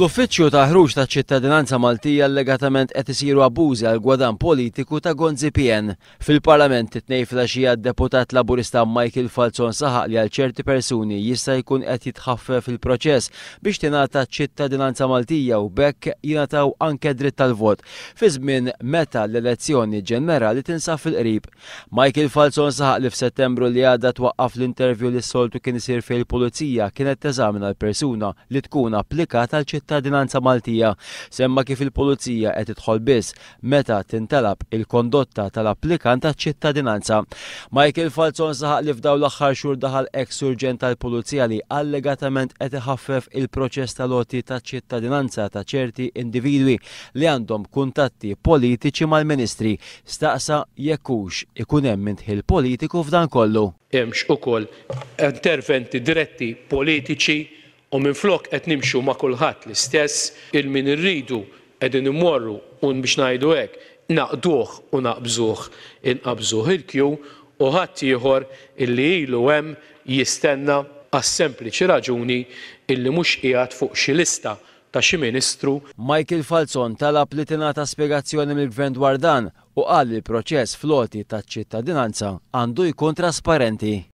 Fl-Uffiċċju tal-Ħruġ taċ-Ċittadinanza Maltija allegatament qed isiru abbużi għal gwadann politiku ta' Gonzi PN. Fil-Parlament it-Tnejn filgħaxija d-Deputat Laburista Michael Falzon saħaq li għal ċerti persuni jista' jkun qed jitħaffef il-proċess biex tingħata ċ-ċittadinanza Maltija u b'hekk jingħataw anke dritt tal-vot fi żmien meta l-elezzjoni ġenerali tinsab fil-qrib. Michael Falzon saħaq li f'Settembru li għadda twaqqaf l-interview li s-soltu kien isir fejn il-Pulizija kienet teżamina l-persuna li tkun applikat għal ċittadinanza Maltija. Semma kif il-Pulizija qed tidħol biss meta tintalab il-kondotta tal-applikant għaċ-ċittadinanza. Michael Falzon saħaq li f'dawn l-aħħar xhur daħal eks Surġent tal-Pulizija li allegatament qed iħaffef il-proċess tal-għoti taċ-ċittadinanza ta' ċerti individwi li għandhom kuntatti politiċi mal-Ministri. Staqsa jekk hux ikun hemm indħil politiku f'dan kollu. Hemmx ukoll interventi diretti politiċi u minflok qed nimxu ma' kulħadd l-istess, il min irridu qegħdin immorru u biex ngħidu hekk naqduh u naqbżuh inqabżuh il-queue u ħaddieħor illi ilu hemm jistenna għas-sempliċi raġuni illi mhux qiegħed fuq xi lista ta' xi ministru. Michael Falzon talab li tingħata spjegazzjoni mill-Gvern dwar dan u qal li l-proċess fl-għoti taċ-ċittadinanza għandu jkun trasparenti.